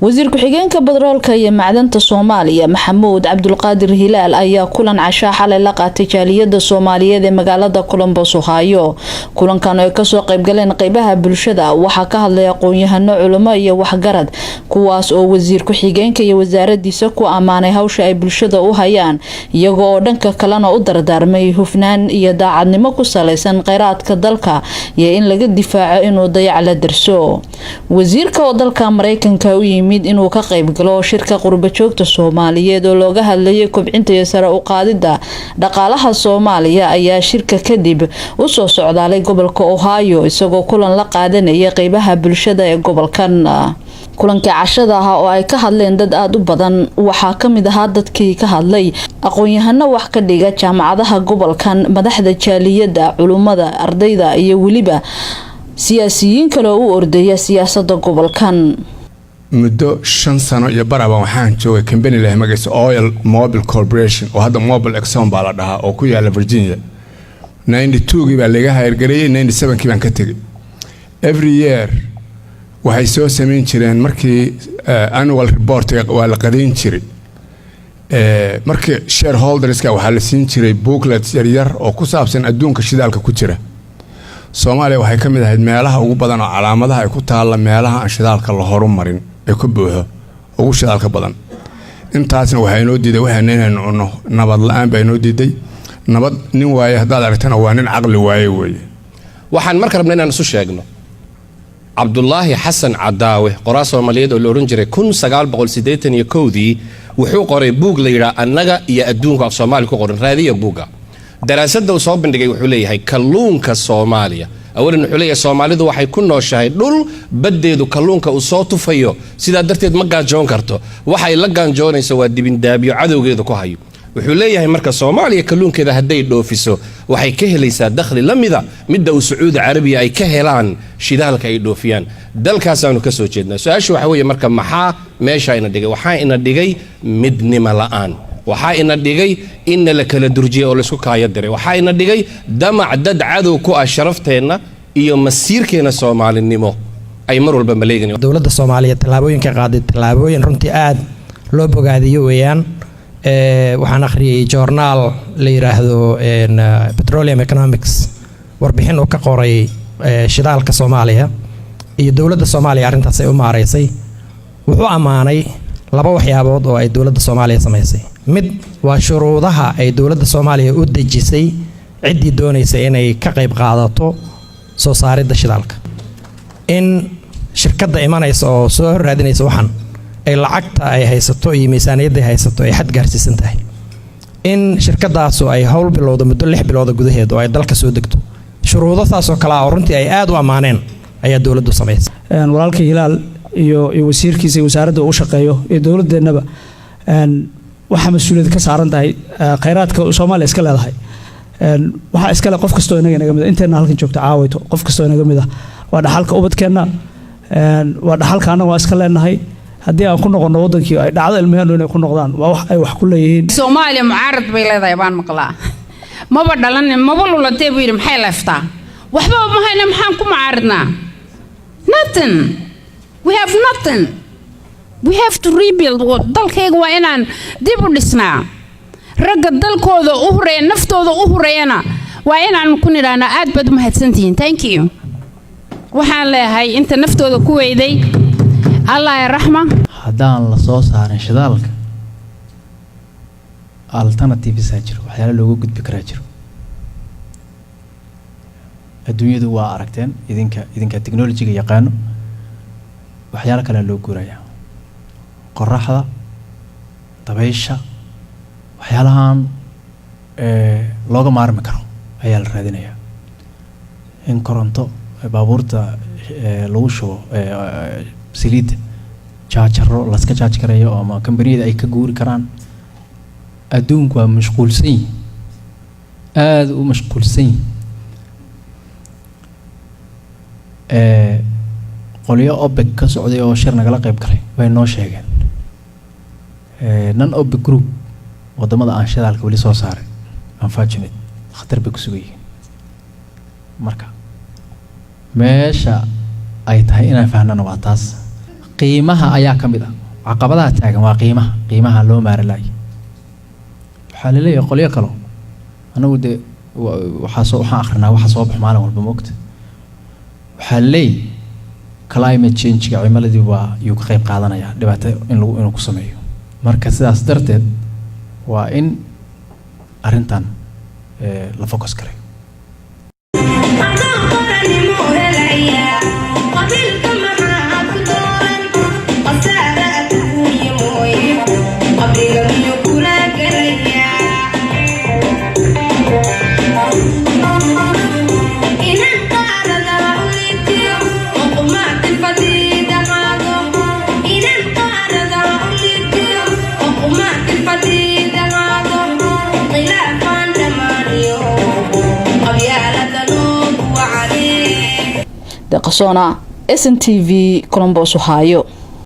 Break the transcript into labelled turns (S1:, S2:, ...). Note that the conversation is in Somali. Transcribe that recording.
S1: Wasiir ku-xigeenka Batroolka iyo Macdanta Soomaaliya, Maxamuud Cabdulqaadir Hilaal, ayaa kulan cashaa xalay la qaatay jaaliyada Soomaaliyeed ee magaalada Columbus, Ohio. Kulankan oo ay kasoo qaybgaleen qeybaha bulshada, waxaa ka hadlay aqoon-yahano, culimo iyo waxgarad, kuwaas oo wasiir ku-xigeenka iyo wasaaradiisa ku ammaanay hawsha ay bulshada u hayaan, iyaga oo dhanka kalena u dardaarmay hufnaan iyo daacadnimo ku salaysan kheyraadka dalka iyo in laga difaaco inuu dayac la darso. Wasiirka oo dalka Mareykanka u yimid inuu ka qayb galo shirka qurbajoogta Soomaaliyeed oo looga hadlayay kobcinta iyo sare u qaadida dhaqaalaha Soomaaliya, ayaa shirka kadib usoo socdaalay gobolka Ohio, isagoo kulan la qaadanaya qeybaha bulshada ee gobolkan. Kulankii cashada ahaa oo ay ka hadleen dad aada u badan, waxaa kamid ahaa dadkii ka hadlay aqoon-yahano wax ka dhiga jaamacadaha gobolkan, madaxda jaaliyada, culummada, ardayda iyo weliba siyaasiyiin kale oo u ordaya siyaasada gobolkan.
S2: Muddo 5 sano iyo baraba waxaan joogay company leh magaciisa Oil Mobil Corporation, oo hadda Mobil Exxon baa la dhahaa, oo ku yaala Virginia. 92-gii baa laga hire gareeyey, 97-kii baan ka tegey. Every year waxay soo samayn jireen markii annual report waa la qadayn jiray. Markii shareholderska waxaa la siin jiray booklets yaryar oo ku saabsan adduunka shidaalka ku jira. Soomaaliya waxay ka mid ahayd meelaha ugu badan oo calaamadaha ay ku taalla meelaha aan shidaalka la horumarin ee ka buuxo ugu shidaalka badan. Intaasna waxaa inoo diiday waxaana inaynu cunno nabad la-aan baa inoo diiday. Nabad nin waaye haddaad aragtana, waa nin caqli waaye weeye.
S3: Waxaan marka rabna inaan isu sheegno, Cabdulaahi Xasan Cadaawe, qoraa Soomaaliyeed oo la odhan jiray, 1981-dii wuxuu qoray buug la yidhaha "Annaga iyo Adduunku", af Soomaali ku qoran. Raadiya buugga. Daraasadda uu soo bandhigay, wuxuu leeyahay kalluunka Soomaaliya, awalan wuxuu leeyahay Soomaalidu waxay ku nooshahay dhul baddeedu kalluunka uu soo tufayo, sidaa darteed ma gaajoon karto. Waxay la gaanjoonayso waa dibindaabyo cadowgeedu ku hayo. Wuxuu leeyahay marka Soomaaliya kalluunkeeda hadday dhoofiso, waxay ka helaysaa dakhli la mida midda uu Sacuudi Carabiya ay ka helaan shidaalka ay dhoofiyaan. Dalkaasaanu ka soo jeednaa. Su-aashu waxa weeye marka, maxaa meesha ina dhigay? Waxaa ina dhigay midnimo la'aan. Waxaa ina dhigay inna la kala durjiyay oo laysku kaayo diray. Waxaa ina dhigay damac dad cadow ku ah sharafteenna iyo masiirkeenna Soomaalinimo ay mar walba maleegan.
S4: Dowladda Soomaaliya tallaabooyinka qaaday, tallaabooyin runtii aada loo bogaadiyo weeyaan. Waxaan akhriyay joornaal la yiraahdo Petroleum Economics, warbixin uu ka qoray shidaalka Soomaaliya iyo dowladda Soomaaliya arrintaas ay u maareysay. Wuxuu ammaanay laba waxyaabood oo ay dowladda Soomaaliya samaysay. Mid waa shuruudaha ay dowladda Soomaaliya u dejisay ciddii doonaysa inay ka qayb qaadato soo saaridda shidaalka, in shirkadda imanaysa oo soo raadinaysa waxan ay lacagta ay haysato iyo miisaaniyadda ay haysato ay xad gaarsiisan tahay, in shirkadaasu ay howl bilowdo muddo 6 bilooda gudaheed oo ay dalka soo degto. Shuruudo saasoo kale ah oo runtii ay aada u ammaaneen ayaa dowladdu samaysay.
S5: Walaalka Hilaal iyo wasiirkiisa iyo wasaaradda uu shaqeeyo iyo dowladeennaba waxaa mas-uuliyad ka saaran tahay khayraadka Soomaaliya iska leedahay. Waxaa iskale qof kastoo inaga naga mid ah, inteenna halkan joogta caawayto, qof kastoo inaga mid ah. Waa dhaxalka ubadkeenna, waa dhaxalka annaga waa iska leenahay. Haddii aan ku noqonno waddankii, ay dhacdo ilmaheenu inay ku noqdaan, waa wax ay wax ku leeyihiin.
S6: Soomaaliya mucaarad bay leedahay baan maqlaa. Maba dhalanin, maba lulatee buu yidhi. Maxay leeftaa? Waxba ma hayna, maxaan ku mucaaridnaa? Nothing, we have nothing. We have to rebuild. Dalkayga waa inaan dib u dhisnaa. Ragga dalkooda u hureeya, naftooda u hureeyana, waa inaan ku nidhahnaa aad baad u mahadsantihiin, thank you. Waxaan leeyahay inta naftooda ku weyday, Allah raxma.
S7: Haddaan la soo saarin shidaalka, alternativesaa jiro, waxyaala looga gudbi karaa jiro. Adduunyadu waa aragteen, idinka technologyga yaqaano, waxyaalo kalea loo guurayaa: qoraxda, dabaysha, waxyaalahan looga maarmi karo ayaa la raadinayaa. In koronto baabuurta lagu shubo saliidda, jaajaro laska jaaj karayo ama kambaniyada ay ka guuri karaan. Adduunku waa mashquulsan yihi, aada u mashquulsan yihi. Qolyo OPEC ka socday oo shir nagala qayb galay way noo sheegeen, non OPEC group, wadamada aan shidaalka weli soo saarin, unfortunate, khatar bay ku sugan yihiin. Marka meesha ay tahay inaan fahnana waa taas. Qiimaha ayaa ka mid ah caqabadaha taagan. Waa qiimaha, qiimaha loo maari laayay. Waxaa laleeyahay qolyo kalo, anagu dee waxaa soo, waxaan akrinaa waxa soo baxo maalin walba, moogta. Waxaa laleeyahay climate change-ga, cimiladii waa yuu ka qayb qaadanayaa dhibaato in lagu inuu ku sameeyo. Marka sidaas darteed waa in arrintan la focus gareeyo.
S8: Haddaan qaranimo helaya, qabiilka maxaad ku dooran? Khasaara adduunye mooye, qabriga miyuu kula gelayaa? Inan qaarada u liitiyo oqumaati fadhiida qaado, inan qaarada u liitiyo oqumaati fadhiida qaado, khilaafaan dhammaaniyo qabyaalada noogu wacane.
S1: Deqasona, SNTV, Columbus, Ohio.